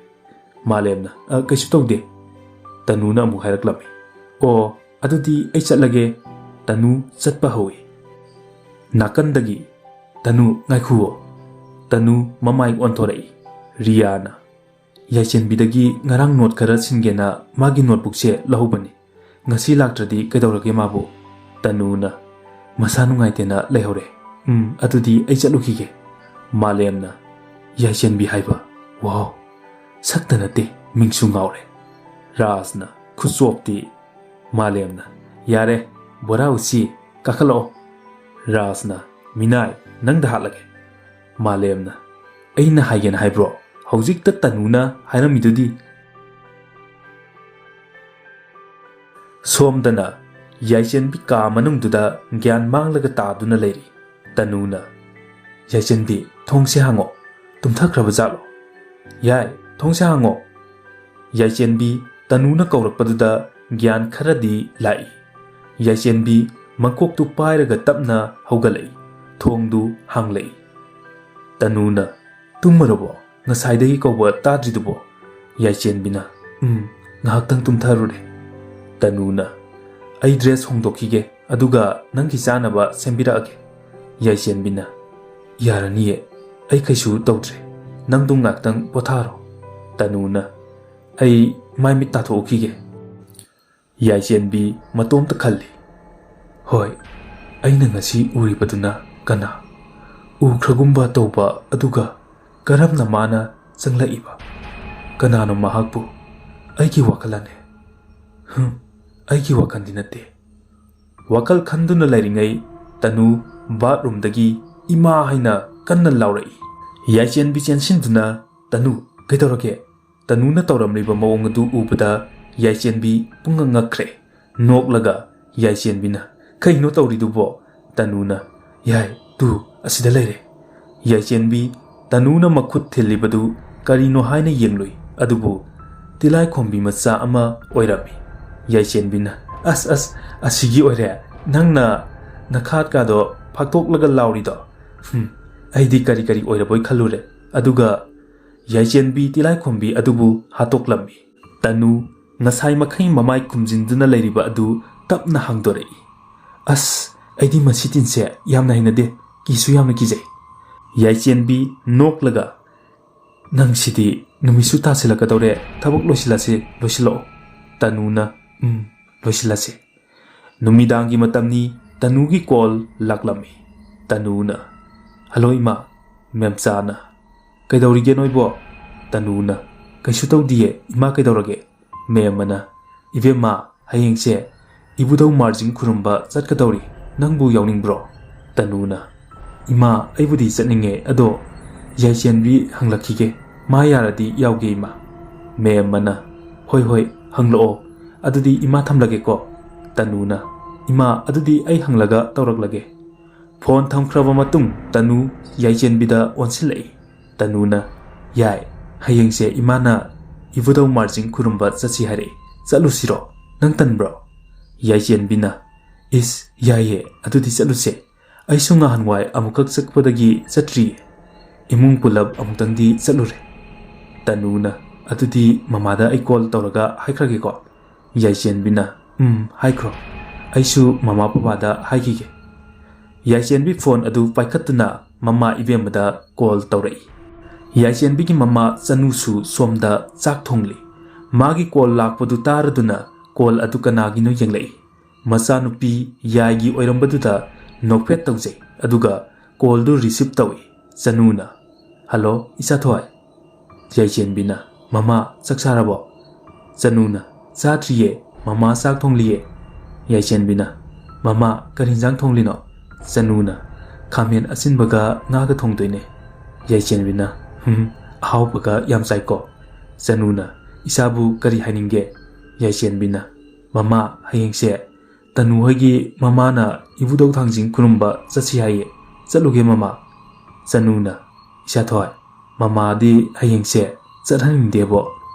ꯃꯥꯂꯦꯝꯅ, "ꯑ, ꯀꯩꯁꯨ ꯇꯧꯗꯦ꯫" ꯇꯅꯨꯅ ꯑꯃꯨꯛ ꯍꯥꯏꯔꯛꯂꯝꯃꯤ, "ꯑꯣ, ꯑꯗꯨꯗꯤ ꯑꯩ ꯆꯠꯂꯒꯦ꯫" ꯇꯅꯨ ꯆꯠꯄ ꯍꯧꯏ꯫ ꯅꯥꯀꯟꯗꯒꯤ, "ꯇꯅꯨ, ꯉꯥꯏꯈꯨꯑꯣ꯫" ꯇꯅꯨ ꯃꯃꯥꯏ ꯑꯣꯟꯊꯣꯔꯛꯏ꯫ ꯔꯤꯌꯥꯅ, "ꯌꯥꯏꯁꯦꯟꯕꯤꯗꯒꯤ ꯉꯔꯥꯡ ꯅꯣꯠ ꯈꯔ ꯁꯤꯟꯒꯦꯅ ꯃꯥꯒꯤ ꯅꯣꯠꯕꯨꯛꯁꯦ ꯂꯧꯍꯧꯕꯅꯤ꯫ ꯉꯁꯤ ꯂꯥꯛꯇ꯭ꯔꯗꯤ ꯀꯩꯗꯧꯔꯒꯦ ꯃꯥꯕꯨ?" ꯇꯅꯨꯅ, "ꯃꯁꯥ ꯅꯨꯡꯉꯥꯏꯇꯦꯅ ꯂꯩꯍꯧꯔꯦ꯫ ꯎꯝ, ꯑꯗꯨꯗꯤ ꯑꯩ ꯆꯠꯂꯨꯈꯤꯒꯦ꯫" ꯃꯥꯂꯦꯝꯅ, "ꯌꯥꯏꯁꯦꯟꯕꯤ ꯍꯥꯏꯕ? ꯋꯥꯎ, ꯁꯛꯇ ꯅꯠꯇꯦ, ꯃꯤꯡꯁꯨ ꯉꯥꯎꯔꯦ꯫" ꯔꯥꯖꯅ ꯈꯨꯆꯣꯞꯇꯤ꯫ ꯃꯥꯂꯦꯝꯅ, "ꯌꯥꯔꯦ, ꯕꯣꯔꯥ ꯎꯆꯤ, ꯀꯥꯈꯠꯂꯛꯑꯣ꯫" ꯔꯥꯖꯅ, "ꯃꯤꯅꯥꯏ, ꯅꯪꯗ ꯍꯥꯠꯂꯒꯦ꯫" ꯃꯥꯂꯦꯝꯅ, "ꯑꯩꯅ ꯍꯥꯏꯒꯦꯅ ꯍꯥꯏꯕ꯭ꯔꯣ? ꯍꯧꯖꯤꯛꯇ ꯇꯅꯨꯅ ꯍꯥꯏꯔꯝꯃꯤꯗꯨꯗꯤ꯫" ꯁꯣꯝꯗꯅ ꯌꯥꯏꯆꯦꯟꯕꯤ ꯀꯥ ꯃꯅꯨꯡꯗꯨꯗ ꯒ꯭ꯌꯥꯟ ꯃꯥꯡꯂꯒ ꯇꯥꯗꯨꯅ ꯂꯩꯔꯤ꯫ ꯇꯅꯨꯅ, "ꯌꯥꯏꯆꯦꯟꯕꯤ, ꯊꯣꯡꯁꯦ ꯍꯥꯡꯉꯣ꯫ ꯇꯨꯝꯊꯈ꯭ꯔꯕ ꯖꯥꯠꯂꯣ? ꯌꯥꯏ, ꯊꯣꯡꯁꯦ ꯍꯥꯡꯉꯣ!" ꯌꯥꯏꯆꯦꯟꯕꯤ ꯇꯅꯨꯅ ꯀꯧꯔꯛꯄꯗꯨꯗ ꯒ꯭ꯌꯥꯟ ꯈꯔꯗꯤ ꯂꯥꯛꯏ꯫ ꯌꯥꯏꯆꯦꯟꯕꯤ ꯃꯀꯣꯛꯇꯨ ꯄꯥꯏꯔꯒ ꯇꯞꯅ ꯍꯧꯒꯠꯂꯛꯏ꯫ ꯊꯣꯡꯗꯨ ꯍꯥꯡꯂꯛꯏ꯫ ꯇꯅꯨꯅ, "ꯇꯨꯝꯃꯨꯔꯕꯣ? ꯉꯁꯥꯏꯗꯒꯤ ꯀꯧꯕ ꯇꯥꯗ꯭ꯔꯤꯗꯨꯕꯣ?" ꯌꯥꯏꯆꯦꯟꯕꯤꯅ, "ꯎꯝ, ꯉꯥꯏꯍꯥꯛꯇꯪ ꯇꯨꯝꯊꯔꯨꯔꯦ꯫" ꯇꯅꯨꯅ, "ꯑꯩ ꯗ꯭ꯔꯦꯁ ꯍꯣꯡꯗꯣꯛꯈꯤꯒꯦ, ꯑꯗꯨꯒ ꯅꯪꯒꯤ ꯆꯥꯅꯕ ꯁꯦꯝꯕꯤꯔꯛꯑꯒꯦ꯫" ꯌꯥꯏꯆꯦꯟꯕꯤꯅ, "ꯌꯥꯔꯅꯤꯌꯦ, ꯑꯩ ꯀꯩꯁꯨ ꯇꯧꯗ꯭ꯔꯦ꯫ ꯅꯪꯗꯨꯝ ꯉꯥꯏꯍꯥꯛꯇꯪ ꯄꯣꯊꯥꯔꯣ꯫" ꯇꯅꯨꯅ, "ꯑꯩ ꯃꯥꯏ ꯃꯤꯠ ꯇꯥꯊꯣꯛꯎꯈꯤꯒꯦ꯫" ꯌꯥꯏꯆꯦꯟꯕꯤ ꯃꯇꯣꯝꯇ ꯈꯜꯂꯤ, "ꯍꯣꯏ, ꯑꯩꯅ ꯉꯁꯤ ꯎꯔꯤꯕꯗꯨꯅ ꯀꯅꯥ? ꯎꯈ꯭ꯔꯒꯨꯝꯕ ꯇꯧꯕ ꯑꯗꯨꯒ ꯀꯔꯝꯅ ꯃꯥꯅ ꯆꯪꯂꯛꯏꯕ? ꯀꯅꯥꯅꯣ ꯃꯍꯥꯛꯄꯨ? ꯑꯩꯒꯤ ꯋꯥꯈꯜꯂꯅꯦ꯫ ꯍꯨꯝ, ꯑꯩꯒꯤ ꯋꯥꯈꯜꯗꯤ ꯅꯠꯇꯦ꯫" ꯋꯥꯈꯜ ꯈꯟꯗꯨꯅ ꯂꯩꯔꯤꯉꯩ ꯇꯅꯨ ꯕꯥꯠꯔꯨꯝꯗꯒꯤ "ꯏꯃꯥ" ꯍꯥꯏꯅ ꯀꯟꯅ ꯂꯥꯎꯔꯛꯏ꯫ ꯌꯥꯏꯆꯦꯟꯕꯤ ꯆꯦꯟꯁꯤꯟꯗꯨꯅ, "ꯇꯅꯨ, ꯀꯩꯗꯧꯔꯒꯦ?" ꯇꯅꯨꯅ ꯇꯧꯔꯝꯂꯤꯕ ꯃꯑꯣꯡ ꯑꯗꯨ ꯎꯕꯗ ꯌꯥꯏꯆꯦꯟꯕꯤ ꯄꯨꯡꯉꯛ ꯉꯛꯈ꯭ꯔꯦ꯫ ꯅꯣꯛꯂꯒ ꯌꯥꯏꯆꯦꯟꯕꯤꯅ, "ꯀꯩꯅꯣ ꯇꯧꯔꯤꯗꯨꯕꯣ?" ꯇꯅꯨꯅ, "ꯌꯥꯏ, ꯇꯨ, ꯑꯁꯤꯗ ꯂꯩꯔꯦ꯫" ꯌꯥꯏꯆꯦꯟꯕꯤ ꯇꯅꯨꯅ ꯃꯈꯨꯠ ꯊꯤꯜꯂꯤꯕꯗꯨ ꯀꯔꯤꯅꯣ ꯍꯥꯏꯅ ꯌꯦꯡꯂꯨꯏ, ꯑꯗꯨꯕꯨ ꯇꯤꯂꯥꯏꯈꯣꯝꯕꯤ ꯃꯆꯥ ꯑꯃ ꯑꯣꯏꯔꯝꯃꯤ꯫ ꯌꯥꯏꯆꯦꯟꯕꯤꯅ, "ꯑꯁ, ꯑꯁ, ꯑꯁꯤꯒꯤ ꯑꯣꯏꯔꯦ? ꯅꯪꯅ ꯅꯈꯥꯠꯀꯥꯗꯣ ꯐꯥꯛꯇꯣꯛꯂꯒ ꯂꯥꯎꯔꯤꯗꯣ? ꯍꯨꯝ, ꯑꯩꯗꯤ ꯀꯔꯤ ꯀꯔꯤ ꯑꯣꯏꯔꯕꯣꯏ ꯈꯜꯂꯨꯔꯦ꯫" ꯑꯗꯨꯒ ꯌꯥꯏꯆꯦꯟꯕꯤ ꯇꯤꯂꯥꯏꯈꯣꯝꯕꯤ ꯑꯗꯨꯕꯨ ꯍꯥꯠꯇꯣꯛꯂꯝꯃꯤ꯫ ꯇꯅꯨ ꯉꯁꯥꯏ ꯃꯈꯩ ꯃꯃꯥꯏ ꯈꯨꯝꯖꯤꯟꯗꯨꯅ ꯂꯩꯔꯤꯕ ꯑꯗꯨ ꯇꯞꯅ ꯍꯥꯡꯗꯣꯔꯛꯏ꯫ "ꯑꯁ, ꯑꯩꯗꯤ ꯃꯁꯤ ꯇꯤꯟꯁꯦ ꯌꯥꯝꯅ ꯍꯩꯅꯗꯦ, ꯀꯤꯁꯨ ꯌꯥꯝꯅ ꯀꯤꯖꯩ꯫" ꯌꯥꯏꯆꯦꯟꯕꯤ ꯅꯣꯛꯂꯒ, "ꯅꯪꯁꯤꯗꯤ ꯅꯨꯃꯤꯠꯁꯨ ꯇꯥꯁꯤꯜꯂꯛꯀꯗꯧꯔꯦ, ꯊꯕꯛ ꯂꯣꯏꯁꯤꯜꯂꯁꯤ, ꯂꯣꯏꯁꯤꯜꯂꯛꯑꯣ꯫" ꯇꯅꯨꯅ, "ꯎꯝ, ꯂꯣꯏꯁꯤꯜꯂꯁꯤ꯫" ꯅꯨꯃꯤꯗꯥꯡꯒꯤ ꯃꯇꯝꯅꯤ꯫ ꯇꯅꯨꯒꯤ ꯀꯣꯜ ꯂꯥꯛꯂꯝꯃꯤ꯫ ꯇꯅꯨꯅ, "ꯍꯜꯂꯣ ꯏꯃꯥ꯫" ꯃꯦꯝꯆꯥꯅ, "ꯀꯩꯗꯧꯔꯤꯒꯦ ꯅꯣꯏꯕꯣ?" ꯇꯅꯨꯅ, "ꯀꯩꯁꯨ ꯇꯧꯗꯤꯌꯦ, ꯏꯃꯥ ꯀꯩꯗꯧꯔꯒꯦ?" ꯃꯦꯝꯃꯅ, "ꯏꯕꯦꯝꯃ, ꯍꯌꯦꯡꯁꯦ ꯏꯕꯨꯙꯧ ꯃꯥꯔꯖꯤꯡ ꯈꯨꯔꯨꯝꯕ ꯆꯠꯀꯗꯧꯔꯤ, ꯅꯪꯕꯨ ꯌꯥꯎꯅꯤꯡꯕ꯭ꯔꯣ?" ꯇꯅꯨꯅ, "ꯏꯃꯥ, ꯑꯩꯕꯨꯗꯤ ꯆꯠꯅꯤꯡꯉꯦ, ꯑꯗꯣ ꯌꯥꯏꯆꯦꯟꯕꯤ ꯍꯪꯂꯛꯈꯤꯒꯦ, ꯃꯥ ꯌꯥꯔꯗꯤ ꯌꯥꯎꯒꯦ ꯏꯃꯥ꯫" ꯃꯦꯝꯃꯅ, "ꯍꯣꯏ ꯍꯣꯏ, ꯍꯪꯂꯛꯑꯣ, ꯑꯗꯨꯗꯤ ꯏꯃꯥ ꯊꯝꯂꯒꯦꯀꯣ꯫" ꯇꯅꯨꯅ, "ꯏꯃꯥ, ꯑꯗꯨꯗꯤ ꯑꯩ ꯍꯪꯂꯒ ꯇꯧꯔꯛꯂꯒꯦ꯫" ꯐꯣꯟ ꯊꯝꯈ꯭ꯔꯕ ꯃꯇꯨꯡ ꯇꯅꯨ ꯌꯥꯏꯆꯦꯟꯕꯤꯗ ꯑꯣꯟꯁꯤꯜꯂꯛꯏ꯫ ꯇꯅꯨꯅ, "ꯌꯥꯏ, ꯍꯌꯦꯡꯁꯦ ꯏꯃꯥꯅ ꯏꯕꯨꯙꯧ ꯃꯥꯔꯖꯤꯡ ꯈꯨꯔꯨꯝꯕ ꯆꯠꯁꯤ ꯍꯥꯏꯔꯛꯏ꯫ ꯆꯠꯂꯨꯁꯤꯔꯣ? ꯅꯪ ꯇꯟꯕ꯭ꯔꯣ?" ꯌꯥꯏꯆꯦꯟꯕꯤꯅ, "ꯏꯁ, ꯌꯥꯏꯌꯦ, ꯑꯗꯨꯗꯤ ꯆꯠꯂꯨꯁꯦ꯫ ꯑꯩꯁꯨ ꯉꯍꯥꯟꯋꯥꯏ ꯑꯃꯨꯛꯈꯛ ꯆꯠꯄꯗꯒꯤ ꯆꯠꯇ꯭ꯔꯤꯌꯦ꯫ ꯏꯃꯨꯡ ꯄꯨꯂꯞ ꯑꯃꯨꯛꯇꯪꯗꯤ ꯆꯠꯂꯨꯔꯦ꯫" ꯇꯅꯨꯅ, "ꯑꯗꯨꯗꯤ ꯃꯃꯥꯗ ꯑꯩ ꯀꯣꯜ ꯇꯧꯔꯒ ꯍꯥꯏꯈ꯭ꯔꯒꯦꯀꯣ꯫" ꯌꯥꯏꯆꯦꯟꯕꯤꯅ, "ꯎꯝ, ꯍꯥꯏꯈ꯭ꯔꯣ꯫ ꯑꯩꯁꯨ ꯃꯃꯥ ꯄꯄꯥꯗ ꯍꯥꯏꯈꯤꯒꯦ꯫" ꯌꯥꯏꯆꯦꯟꯕꯤ ꯐꯣꯟ ꯑꯗꯨ ꯄꯥꯏꯈꯠꯇꯨꯅ ꯃꯃꯥ ꯏꯕꯦꯝꯃꯗ ꯀꯣꯜ ꯇꯧꯔꯛꯏ꯫ ꯌꯥꯏꯆꯦꯟꯕꯤꯒꯤ ꯃꯃꯥ ꯆꯅꯨꯁꯨ ꯁꯣꯝꯗ ꯆꯥꯛ ꯊꯣꯡꯂꯤ꯫ ꯃꯥꯒꯤ ꯀꯣꯜ ꯂꯥꯛꯄꯗꯨ ꯇꯥꯔꯗꯨꯅ ꯀꯣꯜ ꯑꯗꯨ ꯀꯅꯥꯒꯤꯅꯣ ꯌꯦꯡꯂꯛꯏ꯫ ꯃꯆꯥꯅꯨꯄꯤ ꯌꯥꯏꯒꯤ ꯑꯣꯏꯔꯝꯕꯗꯨꯗ ꯅꯣꯛꯐꯦꯠ ꯇꯧꯖꯩ, ꯑꯗꯨꯒ ꯀꯣꯜꯗꯨ ꯔꯤꯁꯤꯞ ꯇꯧꯏ꯫ ꯆꯅꯨꯅ, "ꯍꯜꯂꯣ, ꯏꯆꯥꯊꯣꯏ꯫" ꯌꯥꯏꯆꯦꯟꯕꯤꯅ, "ꯃꯃꯥ, ꯆꯥꯛ ꯆꯥꯔꯕꯣ?" ꯆꯅꯨꯅ, "ꯆꯥꯗ꯭ꯔꯤꯌꯦ, ꯃꯃꯥ ꯆꯥꯛ ꯊꯣꯡꯂꯤꯌꯦ꯫" ꯌꯥꯏꯆꯦꯟꯕꯤꯅ, "ꯃꯃꯥ, ꯀꯔꯤ ꯍꯤꯟꯖꯥꯡ ꯊꯣꯡꯂꯤꯅꯣ?" ꯆꯅꯨꯅ, "ꯈꯥꯃꯦꯟ ꯑꯁꯤꯟꯕꯒ ꯉꯥꯒ ꯊꯣꯡꯗꯣꯏꯅꯦ꯫" ꯌꯥꯏꯆꯦꯟꯕꯤꯅ, "ꯍꯨꯝ, ꯑꯍꯥꯎꯕꯒ ꯌꯥꯝ ꯆꯥꯏꯀꯣ꯫" ꯆꯅꯨꯅ, "ꯏꯆꯥꯕꯨ ꯀꯔꯤ ꯍꯥꯏꯅꯤꯡꯒꯦ?" ꯌꯥꯏꯆꯦꯟꯕꯤꯅ, "ꯃꯃꯥ, ꯍꯌꯦꯡꯁꯦ ꯇꯅꯨ ꯍꯣꯏꯒꯤ ꯃꯃꯥꯅ ꯏꯕꯨꯙꯧ ꯊꯥꯡꯖꯤꯡ ꯈꯨꯔꯨꯝꯕ ꯆꯠꯁꯤ ꯍꯥꯏꯌꯦ꯫ ꯆꯠꯂꯨꯒꯦ, ꯃꯃꯥ?" ꯆꯅꯨꯅ, "ꯏꯆꯥꯊꯣꯏ, ꯃꯃꯥꯗꯤ ꯍꯌꯦꯡꯁꯦ ꯆꯠꯍꯟꯅꯤꯡꯗꯦꯕꯣ꯫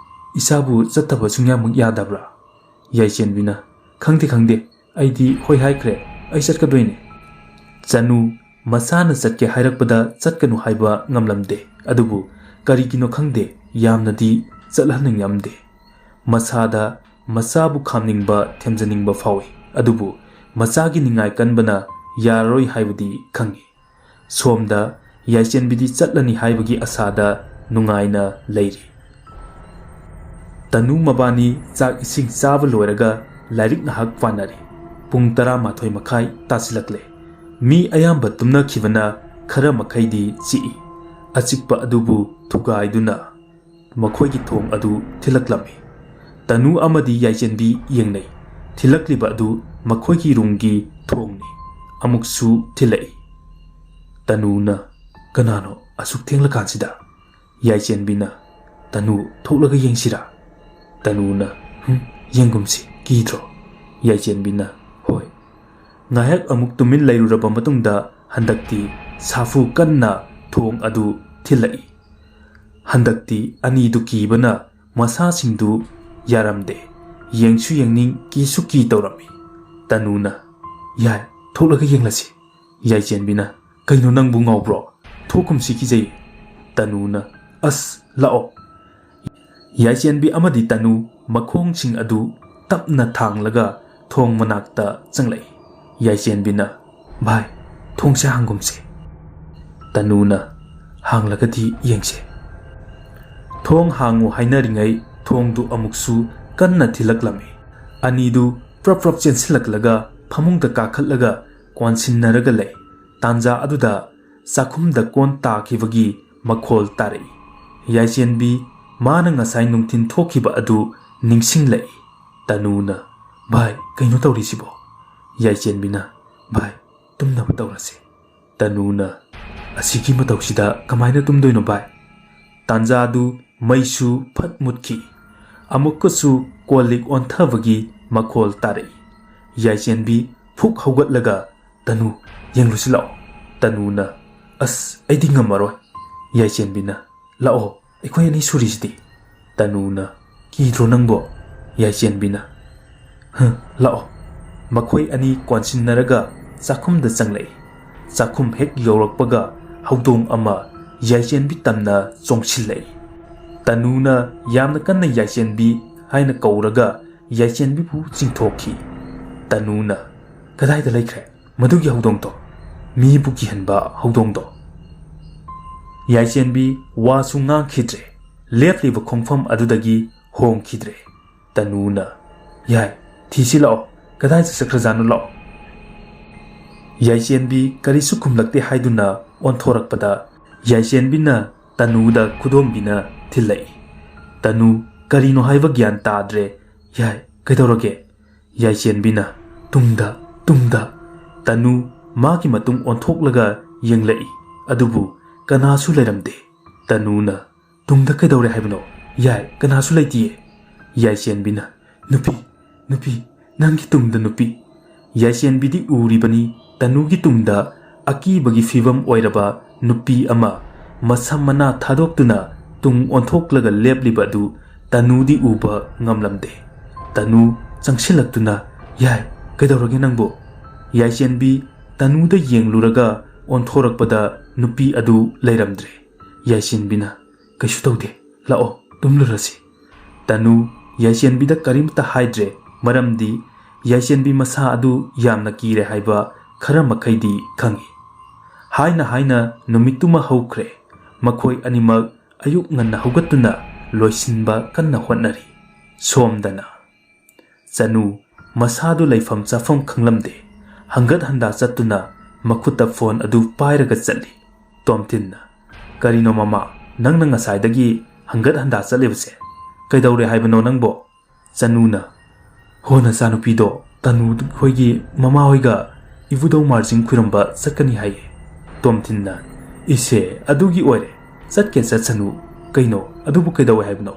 ꯏꯆꯥꯕꯨ ꯆꯠꯇꯕ ꯁꯨꯡꯌꯥꯃꯛ ꯌꯥꯗꯕ꯭ꯔꯥ?" ꯌꯥꯏꯆꯦꯟꯕꯤꯅ, "ꯈꯪꯗꯦ, ꯈꯪꯗꯦ, ꯑꯩꯗꯤ ꯍꯣꯏ ꯍꯥꯏꯈ꯭ꯔꯦ, ꯑꯩ ꯆꯠꯀꯗꯣꯏꯅꯦ꯫" ꯆꯅꯨ, ꯃꯆꯥꯅ ꯆꯠꯀꯦ ꯍꯥꯏꯔꯛꯄꯗ ꯆꯠꯀꯅꯨ ꯍꯥꯏꯕ ꯉꯝꯂꯝꯗꯦ, ꯑꯗꯨꯕꯨ ꯀꯔꯤꯒꯤꯅꯣ ꯈꯪꯗꯦ, ꯌꯥꯝꯅꯗꯤ ꯆꯠꯍꯟꯅꯤꯡꯂꯝꯗꯦ꯫ ꯃꯁꯥꯗ ꯃꯆꯥꯕꯨ ꯈꯥꯝꯅꯤꯡꯕ, ꯊꯦꯝꯖꯅꯤꯡꯕ ꯐꯥꯎꯏ, ꯑꯗꯨꯕꯨ ꯃꯆꯥꯒꯤ ꯅꯤꯡꯉꯥꯏ ꯀꯟꯕꯅ ꯌꯥꯔꯔꯣꯏ ꯍꯥꯏꯕꯗꯤ ꯈꯪꯏ꯫ ꯁꯣꯝꯗ ꯌꯥꯏꯆꯦꯟꯕꯤꯗꯤ ꯆꯠꯂꯅꯤ ꯍꯥꯏꯕꯒꯤ ꯑꯁꯥꯗ ꯅꯨꯡꯉꯥꯏꯅ ꯂꯩꯔꯤ꯫ ꯇꯅꯨ ꯃꯕꯥꯅꯤ ꯆꯥꯛ ꯏꯁꯤꯡ ꯆꯥꯕ ꯂꯣꯏꯔꯒ ꯂꯥꯏꯔꯤꯛ ꯉꯥꯏꯍꯥꯛ ꯄꯥꯅꯔꯤ꯫ ꯄꯨꯡ ꯇꯔꯥꯃꯥꯊꯣꯏ ꯃꯈꯥꯏ ꯇꯥꯁꯤꯜꯂꯛꯂꯦ꯫ ꯃꯤ ꯑꯌꯥꯝꯕ ꯇꯨꯝꯅꯈꯤꯕꯅ ꯈꯔ ꯃꯈꯩꯗꯤ ꯆꯤꯛꯏ꯫ ꯑꯆꯤꯛꯄ ꯑꯗꯨꯕꯨ ꯊꯨꯒꯥꯏꯗꯨꯅ ꯃꯈꯣꯏꯒꯤ ꯊꯣꯡ ꯑꯗꯨ ꯊꯤꯜꯂꯛꯂꯝꯃꯤ꯫ ꯇꯅꯨ ꯑꯃꯗꯤ ꯌꯥꯏꯆꯦꯟꯕꯤ ꯌꯦꯡꯅꯩ꯫ ꯊꯤꯜꯂꯛꯂꯤꯕ ꯑꯗꯨ ꯃꯈꯣꯏꯒꯤ ꯔꯨꯝꯒꯤ ꯊꯣꯡꯅꯤ꯫ ꯑꯃꯨꯛꯁꯨ ꯊꯤꯜꯂꯛꯏ꯫ ꯇꯅꯨꯅ, "ꯀꯅꯥꯅꯣ ꯑꯁꯨꯛ ꯊꯦꯡꯂꯀꯥꯟꯁꯤꯗ?" ꯌꯥꯏꯆꯦꯟꯕꯤꯅ, "ꯇꯅꯨ, ꯊꯣꯛꯂꯒ ꯌꯦꯡꯁꯤꯔꯥ?" ꯇꯅꯨꯅ, "ꯍꯨꯝ, ꯌꯦꯡꯒꯨꯝꯁꯤ, ꯀꯤꯗ꯭ꯔꯣ?" ꯌꯥꯏꯆꯦꯟꯕꯤꯅ, "ꯍꯣꯏ꯫" ꯉꯥꯏꯍꯥꯛ ꯑꯃꯨꯛ ꯇꯨꯃꯤꯟ ꯂꯩꯔꯨꯔꯕ ꯃꯇꯨꯡꯗ ꯍꯟꯗꯛꯇꯤ ꯁꯥꯐꯨ ꯀꯟꯅ ꯊꯣꯡ ꯑꯗꯨ ꯊꯤꯜꯂꯛꯏ꯫ ꯍꯟꯗꯛꯇꯤ ꯑꯅꯤꯗꯨ ꯀꯤꯕꯅ ꯃꯁꯥꯁꯤꯡꯗꯨ ꯌꯥꯔꯝꯗꯦ꯫ ꯌꯦꯡꯁꯨ ꯌꯦꯡꯅꯤꯡ, ꯀꯤꯁꯨ ꯀꯤ ꯇꯧꯔꯝꯃꯤ꯫ ꯇꯅꯨꯅ, "ꯌꯥꯏ, ꯊꯣꯛꯂꯒ ꯌꯦꯡꯂꯁꯤ꯫" ꯌꯥꯏꯆꯦꯟꯕꯤꯅ, "ꯀꯩꯅꯣ, ꯅꯪꯕꯨ ꯉꯥꯎꯕ꯭ꯔꯣ? ꯊꯣꯛꯀꯨꯝꯁꯤ, ꯀꯤꯖꯩ꯫" ꯇꯅꯨꯅ, "ꯑꯁ, ꯂꯥꯛꯑꯣ꯫" ꯌꯥꯏꯆꯦꯟꯕꯤ ꯑꯃꯗꯤ ꯇꯅꯨ ꯃꯈꯣꯡꯁꯤꯡ ꯑꯗꯨ ꯇꯞꯅ ꯊꯥꯡꯂꯒ ꯊꯣꯡ ꯃꯅꯥꯛꯇ ꯆꯪꯂꯛꯏ꯫ ꯌꯥꯏꯆꯦꯟꯕꯤꯅ, "ꯚꯥꯏ, ꯊꯣꯡꯁꯦ ꯍꯥꯡꯒꯨꯝꯁꯦ꯫" ꯇꯅꯨꯅ, "ꯍꯥꯡꯂꯒꯗꯤ ꯌꯦꯡꯁꯦ꯫" ꯊꯣꯡ ꯍꯥꯡꯉꯨ ꯍꯥꯏꯅꯔꯤꯉꯩ ꯊꯣꯡꯗꯨ ꯑꯃꯨꯛꯁꯨ ꯀꯟꯅ ꯊꯤꯜꯂꯛꯂꯝꯃꯤ꯫ ꯑꯅꯤꯗꯨ ꯄ꯭ꯔꯞ ꯄ꯭ꯔꯞ ꯆꯦꯟꯁꯤꯜꯂꯛꯂꯒ ꯐꯃꯨꯡꯗ ꯀꯥꯈꯠꯂꯒ ꯀꯣꯟꯁꯤꯟꯅꯔꯒ ꯂꯩ꯫ ꯇꯥꯟꯖꯥ ꯑꯗꯨꯗ ꯆꯥꯛꯈꯨꯝꯗ ꯀꯣꯟ ꯇꯥꯈꯤꯕꯒꯤ ꯃꯈꯣꯜ ꯇꯥꯔꯛꯏ꯫ ꯌꯥꯏꯆꯦꯟꯕꯤ ꯃꯥꯅ ꯉꯁꯥꯏ ꯅꯨꯡꯊꯤꯟ ꯊꯣꯛꯈꯤꯕ ꯑꯗꯨ ꯅꯤꯡꯁꯤꯡꯂꯛꯏ꯫ ꯇꯅꯨꯅ, "ꯚꯥꯏ, ꯀꯩꯅꯣ ꯇꯧꯔꯤꯁꯤꯕꯣ?" ꯌꯥꯏꯆꯦꯟꯕꯤꯅ, "ꯚꯥꯏ, ꯇꯨꯝꯅꯕ ꯇꯧꯔꯁꯦ꯫" ꯇꯅꯨꯅ, "ꯑꯁꯤꯒꯤ ꯃꯇꯧꯁꯤꯗ ꯀꯃꯥꯏꯅ ꯇꯨꯝꯗꯣꯏꯅꯣ ꯚꯥꯏ?" ꯇꯥꯟꯖꯥꯗꯨ ꯃꯩꯁꯨ ꯐꯠ ꯃꯨꯠꯈꯤ꯫ ꯑꯃꯨꯛꯀꯁꯨ ꯀꯣꯜ ꯂꯤꯛ ꯑꯣꯟꯊꯕꯒꯤ ꯃꯈꯣꯜ ꯇꯥꯔꯛꯏ꯫ ꯌꯥꯏꯆꯦꯟꯕꯤ ꯐꯨꯛ ꯍꯧꯒꯠꯂꯒ, "ꯇꯅꯨ, ꯌꯦꯡꯂꯨꯁꯤ ꯂꯥꯛꯑꯣ꯫" ꯇꯅꯨꯅ, "ꯑꯁ, ꯑꯩꯗꯤ ꯉꯝꯃꯔꯣꯏ꯫" ꯌꯥꯏꯆꯦꯟꯕꯤꯅ, "ꯂꯥꯛꯑꯣ, ꯑꯩꯈꯣꯏ ꯑꯅꯤ ꯁꯨꯔꯤꯁꯤꯗꯤ꯫" ꯇꯅꯨꯅ, "ꯀꯤꯗ꯭ꯔꯣ ꯅꯪꯕꯣ?" ꯌꯥꯏꯆꯦꯟꯕꯤꯅ, "ꯍ, ꯂꯥꯛꯑꯣ꯫" ꯃꯈꯣꯏ ꯑꯅꯤ ꯀꯣꯟꯁꯤꯟꯅꯔꯒ ꯆꯥꯛꯈꯨꯝꯗ ꯆꯪꯂꯛꯏ꯫ ꯆꯥꯛꯈꯨꯝ ꯍꯦꯛ ꯌꯧꯔꯛꯄꯒ ꯍꯧꯗꯣꯡ ꯑꯃ ꯌꯥꯏꯆꯦꯟꯕꯤ ꯇꯝꯅ ꯆꯣꯡꯁꯤꯜꯂꯛꯏ꯫ ꯇꯅꯨꯅ ꯌꯥꯝꯅ ꯀꯟꯅ "ꯌꯥꯏꯆꯦꯟꯕꯤ" ꯍꯥꯏꯅ ꯀꯧꯔꯒ ꯌꯥꯏꯆꯦꯟꯕꯤꯕꯨ ꯆꯤꯡꯊꯣꯛꯈꯤ꯫ ꯇꯅꯨꯅ, "ꯀꯗꯥꯏꯗ ꯂꯩꯈ꯭ꯔꯦ ꯃꯗꯨꯒꯤ ꯍꯧꯗꯣꯡꯗꯣ? ꯃꯤꯕꯨ ꯀꯤꯍꯟꯕ ꯍꯧꯗꯣꯡꯗꯣ!" ꯌꯥꯏꯆꯦꯟꯕꯤ ꯋꯥꯁꯨ ꯉꯥꯡꯈꯤꯗ꯭ꯔꯦ꯫ ꯂꯦꯞꯂꯤꯕ ꯈꯣꯡꯐꯝ ꯑꯗꯨꯗꯒꯤ ꯍꯣꯡꯈꯤꯗ꯭ꯔꯦ꯫ ꯇꯅꯨꯅ, "ꯌꯥꯏ, ꯊꯤꯁꯤ ꯂꯥꯛꯑꯣ, ꯀꯗꯥꯏꯗ ꯆꯠꯈ꯭ꯔꯖꯥꯠꯅꯣ ꯂꯥꯛꯑꯣ꯫" ꯌꯥꯏꯆꯦꯟꯕꯤ ꯀꯔꯤꯁꯨ ꯈꯨꯝꯂꯛꯇꯦ ꯍꯥꯏꯗꯨꯅ ꯑꯣꯟꯊꯣꯔꯛꯄꯗ ꯌꯥꯏꯆꯦꯟꯕꯤꯅ ꯇꯅꯨꯗ ꯈꯨꯗꯣꯝꯕꯤꯅ ꯊꯤꯜꯂꯛꯏ꯫ ꯇꯅꯨ ꯀꯔꯤꯅꯣ ꯍꯥꯏꯕ ꯒ꯭ꯌꯥꯟ ꯇꯥꯗ꯭ꯔꯦ꯫ "ꯌꯥꯏ, ꯀꯩꯗꯧꯔꯒꯦ?" ꯌꯥꯏꯆꯦꯟꯕꯤꯅ, "ꯇꯨꯡꯗ, ꯇꯨꯡꯗ!" ꯇꯅꯨ ꯃꯥꯒꯤ ꯃꯇꯨꯡ ꯑꯣꯟꯊꯣꯛꯂꯒ ꯌꯦꯡꯂꯛꯏ꯫ ꯑꯗꯨꯕꯨ ꯀꯅꯥꯁꯨ ꯂꯩꯔꯝꯗꯦ꯫ ꯇꯅꯨꯅ, "ꯇꯨꯡꯗ ꯀꯩꯗꯧꯔꯦ ꯍꯥꯏꯕꯅꯣ? ꯌꯥꯏ, ꯀꯅꯥꯁꯨ ꯂꯩꯇꯤꯌꯦ꯫" ꯌꯥꯏꯆꯦꯟꯕꯤꯅ, "ꯅꯨꯄꯤ, ꯅꯨꯄꯤ, ꯅꯪꯒꯤ ꯇꯨꯡꯗ ꯅꯨꯄꯤ!" ꯌꯥꯏꯆꯦꯟꯕꯤꯗꯤ ꯎꯔꯤꯕꯅꯤ, ꯇꯅꯨꯒꯤ ꯇꯨꯡꯗ ꯑꯀꯤꯕꯒꯤ ꯐꯤꯚꯝ ꯑꯣꯏꯔꯕ ꯅꯨꯄꯤ ꯑꯃ ꯃꯁꯝ ꯃꯅꯥ ꯊꯥꯗꯣꯛꯇꯨꯅ ꯇꯨꯡ ꯑꯣꯟꯊꯣꯛꯂꯒ ꯂꯦꯞꯂꯤꯕ ꯑꯗꯨ ꯇꯅꯨꯗꯤ ꯎꯕ ꯉꯝꯂꯝꯗꯦ꯫ ꯇꯅꯨ ꯆꯪꯁꯤꯜꯂꯛꯇꯨꯅ, "ꯌꯥꯏ, ꯀꯩꯗꯧꯔꯒꯦ ꯅꯪꯕꯨ?" ꯌꯥꯏꯆꯦꯟꯕꯤ ꯇꯅꯨꯗ ꯌꯦꯡꯂꯨꯔꯒ ꯑꯣꯟꯊꯣꯔꯛꯄꯗ ꯅꯨꯄꯤ ꯑꯗꯨ ꯂꯩꯔꯝꯗ꯭ꯔꯦ꯫ ꯌꯥꯏꯆꯦꯟꯕꯤꯅ, "ꯀꯩꯁꯨ ꯇꯧꯗꯦ, ꯂꯥꯛꯑꯣ, ꯇꯨꯝꯂꯨꯔꯁꯤ꯫" ꯇꯅꯨ ꯌꯥꯏꯆꯦꯟꯕꯤꯗ ꯀꯔꯤꯝꯇ ꯍꯥꯏꯗ꯭ꯔꯦ, ꯃꯔꯝꯗꯤ ꯌꯥꯏꯆꯦꯟꯕꯤ ꯃꯁꯥ ꯑꯗꯨ ꯌꯥꯝꯅ ꯀꯤꯔꯦ ꯍꯥꯏꯕ ꯈꯔ ꯃꯈꯩꯗꯤ ꯈꯪꯏ꯫ ꯍꯥꯏꯅ ꯍꯥꯏꯅ ꯅꯨꯃꯤꯠꯇꯨꯃ ꯍꯧꯈ꯭ꯔꯦ꯫ ꯃꯈꯣꯏ ꯑꯅꯤꯃꯛ ꯑꯌꯨꯛ ꯉꯟꯅ ꯍꯧꯒꯠꯇꯨꯅ ꯂꯣꯏꯁꯤꯟꯕ ꯀꯟꯅ ꯍꯣꯠꯅꯔꯤ꯫ ꯁꯣꯝꯗꯅ ꯆꯅꯨ ꯃꯁꯥꯗꯨ ꯂꯩꯐꯝ ꯆꯥꯐꯝ ꯈꯪꯂꯝꯗꯦ꯫ ꯍꯪꯒꯠ ꯍꯟꯗꯥ ꯆꯠꯇꯨꯅ ꯃꯈꯨꯠꯇ ꯐꯣꯟ ꯑꯗꯨ ꯄꯥꯏꯔꯒ ꯆꯠꯂꯤ꯫ ꯇꯣꯝꯊꯤꯟꯅ, "ꯀꯔꯤꯅꯣ ꯃꯃꯥ, ꯅꯪꯅ ꯉꯁꯥꯏꯗꯒꯤ ꯍꯪꯒꯠ ꯍꯟꯗꯥ ꯆꯠꯂꯤꯕꯁꯦ? ꯀꯩꯗꯧꯔꯦ ꯍꯥꯏꯕꯅꯣ ꯅꯪꯕꯣ?" ꯆꯅꯨꯅ, "ꯍꯣ, ꯅꯆꯥꯅꯨꯄꯤꯗꯣ ꯇꯅꯨ ꯈꯣꯏꯒꯤ ꯃꯃꯥ ꯍꯣꯏꯒ ꯏꯕꯨꯙꯧ ꯃꯥꯔꯖꯤꯡ ꯈꯨꯔꯨꯝꯕ ꯆꯠꯀꯅꯤ ꯍꯥꯏꯌꯦ꯫" ꯇꯣꯝꯊꯤꯟꯅ, "ꯏꯁꯦ, ꯑꯗꯨꯒꯤ ꯑꯣꯏꯔꯦ, ꯆꯠꯀꯦ ꯆꯠꯁꯅꯨ, ꯀꯩꯅꯣ ꯑꯗꯨꯕꯨ ꯀꯩꯗꯧꯋꯦ ꯍꯥꯏꯕꯅꯣ?"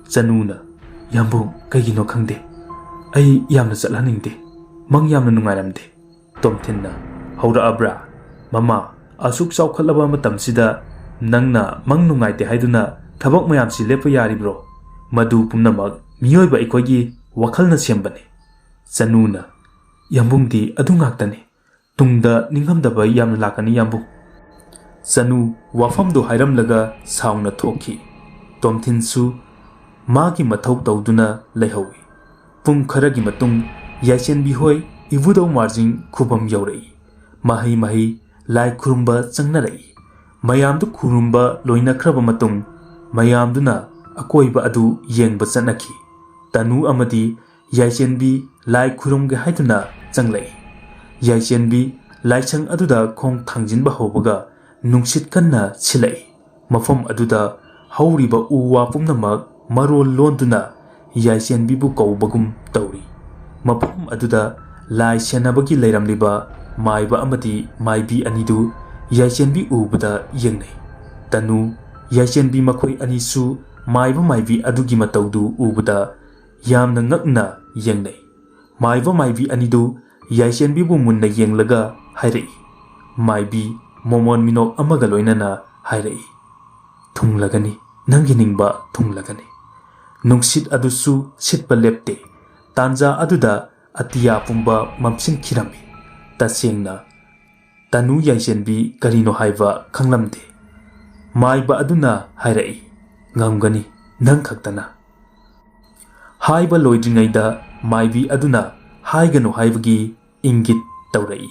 ꯆꯅꯨꯅ, "ꯌꯥꯝꯕꯨꯡ, ꯀꯩꯒꯤꯅꯣ ꯈꯪꯗꯦ, ꯑꯩ ꯌꯥꯝꯅ ꯆꯠꯍꯟꯅꯤꯡꯗꯦ, ꯃꯪ ꯌꯥꯝꯅ ꯅꯨꯡꯉꯥꯏꯔꯝꯗꯦ꯫" ꯇꯣꯝꯊꯤꯟꯅ, "ꯍꯧꯔꯛꯑꯕ꯭ꯔꯥ? ꯃꯃꯥ, ꯑꯁꯨꯛ ꯆꯥꯎꯈꯠꯂꯕ ꯃꯇꯝꯁꯤꯗ ꯅꯪꯅ ꯃꯪ ꯅꯨꯡꯉꯥꯏꯇꯦ ꯍꯥꯏꯗꯨꯅ ꯊꯕꯛ ꯃꯌꯥꯝꯁꯤ ꯂꯦꯞꯄ ꯌꯥꯔꯤꯕ꯭ꯔꯣ? ꯃꯗꯨ ꯄꯨꯝꯅꯃꯛ ꯃꯤꯑꯣꯏꯕ ꯑꯩꯈꯣꯏꯒꯤ ꯋꯥꯈꯜꯅ ꯁꯦꯝꯕꯅꯤ꯫" ꯆꯅꯨꯅ, "ꯌꯥꯝꯕꯨꯡꯗꯤ ꯑꯗꯨ ꯉꯥꯛꯇꯅꯤ꯫ ꯇꯨꯡꯗ ꯅꯤꯡꯉꯝꯗꯕ ꯌꯥꯝꯅ ꯂꯥꯛꯀꯅꯤ, ꯌꯥꯝꯕꯨꯡ꯫" ꯆꯅꯨ ꯋꯥꯐꯝꯗꯨ ꯍꯥꯏꯔꯝꯂꯒ ꯁꯥꯎꯅ ꯊꯣꯛꯈꯤ꯫ ꯇꯣꯝꯊꯤꯟꯁꯨ ꯃꯥꯒꯤ ꯃꯊꯧ ꯇꯧꯗꯨꯅ ꯂꯩꯍꯧꯏ꯫ ꯄꯨꯡ ꯈꯔꯒꯤ ꯃꯇꯨꯡ ꯌꯥꯏꯆꯦꯟꯕꯤ ꯍꯣꯏ ꯏꯕꯨꯙꯧ ꯃꯥꯔꯖꯤꯡ ꯈꯨꯕꯝ ꯌꯧꯔꯛꯏ꯫ ꯃꯍꯩ ꯃꯍꯩ ꯂꯥꯏ ꯈꯨꯔꯨꯝꯕ ꯆꯪꯅꯔꯛꯏ꯫ ꯃꯌꯥꯝꯗꯨ ꯈꯨꯔꯨꯝꯕ ꯂꯣꯏꯅꯈ꯭ꯔꯕ ꯃꯇꯨꯡ ꯃꯌꯥꯝꯗꯨꯅ ꯑꯀꯣꯏꯕ ꯑꯗꯨ ꯌꯦꯡꯕ ꯆꯠꯅꯈꯤ꯫ ꯇꯅꯨ ꯑꯃꯗꯤ ꯌꯥꯏꯆꯦꯟꯕꯤ ꯂꯥꯏ ꯈꯨꯔꯨꯝꯒꯦ ꯍꯥꯏꯗꯨꯅ ꯆꯪꯂꯛꯏ꯫ ꯌꯥꯏꯆꯦꯟꯕꯤ ꯂꯥꯏꯁꯪ ꯑꯗꯨꯗ ꯈꯣꯡ ꯊꯥꯡꯖꯤꯟꯕ ꯍꯧꯕꯒ ꯅꯨꯡꯁꯤꯠ ꯀꯟꯅ ꯁꯤꯜꯂꯛꯏ꯫ ꯃꯐꯝ ꯑꯗꯨꯗ ꯍꯧꯔꯤꯕ ꯎ ꯋꯥ ꯄꯨꯝꯅꯃꯛ ꯃꯔꯣꯜ ꯂꯣꯟꯗꯨꯅ ꯌꯥꯏꯆꯦꯟꯕꯤꯕꯨ ꯀꯧꯕꯒꯨꯝ ꯇꯧꯔꯤ꯫ ꯃꯐꯝ ꯑꯗꯨꯗ ꯂꯥꯏ ꯁꯦꯟꯅꯕꯒꯤ ꯂꯩꯔꯝꯂꯤꯕ ꯃꯥꯏꯕ ꯑꯃꯗꯤ ꯃꯥꯏꯕꯤ ꯑꯅꯤꯗꯨ ꯌꯥꯏꯆꯦꯟꯕꯤ ꯎꯕꯗ ꯌꯦꯡꯅꯩ꯫ ꯇꯅꯨ, ꯌꯥꯏꯆꯦꯟꯕꯤ ꯃꯈꯣꯏ ꯑꯅꯤꯁꯨ ꯃꯥꯏꯕ ꯃꯥꯏꯕꯤ ꯑꯗꯨꯒꯤ ꯃꯇꯧꯗꯨ ꯎꯕꯗ ꯌꯥꯝꯅ ꯉꯛꯅ ꯌꯦꯡꯅꯩ꯫ ꯃꯥꯏꯕ ꯃꯥꯏꯕꯤ ꯑꯅꯤꯗꯨ ꯌꯥꯏꯆꯦꯟꯕꯤꯕꯨ ꯃꯨꯟꯅ ꯌꯦꯡꯂꯒ ꯍꯥꯏꯔꯛꯏ꯫ ꯃꯥꯏꯕꯤ ꯃꯣꯃꯣꯟ ꯃꯤꯅꯣꯛ ꯑꯃꯒ ꯂꯣꯏꯅꯅ ꯍꯥꯏꯔꯛꯏ, "ꯊꯨꯡꯂꯒꯅꯤ, ꯅꯪꯒꯤ ꯅꯤꯡꯕ ꯊꯨꯡꯂꯒꯅꯤ꯫" ꯅꯨꯡꯁꯤꯠ ꯑꯗꯨꯁꯨ ꯁꯤꯠꯄ ꯂꯦꯞꯇꯦ꯫ ꯇꯥꯟꯖꯥ ꯑꯗꯨꯗ ꯑꯇꯤꯌꯥ ꯄꯨꯝꯕ ꯃꯝꯁꯤꯟꯈꯤꯔꯝꯃꯤ꯫ ꯇꯁꯦꯡꯅ, ꯇꯅꯨ ꯌꯥꯏꯁꯦꯟꯕꯤ ꯀꯔꯤꯅꯣ ꯍꯥꯏꯕ ꯈꯪꯂꯝꯗꯦ꯫ ꯃꯥꯏꯕ ꯑꯗꯨꯅ ꯍꯥꯏꯔꯛꯏ, "ꯉꯝꯒꯅꯤ, ꯅꯪ ꯈꯛꯇꯅ"꯫ ꯍꯥꯏꯕ ꯂꯣꯏꯗ꯭ꯔꯤꯉꯩꯗ ꯃꯥꯏꯕꯤ ꯑꯗꯨꯅ ꯍꯥꯏꯒꯅꯨ ꯍꯥꯏꯕꯒꯤ ꯏꯪꯒꯤꯠ ꯇꯧꯔꯛꯏ꯫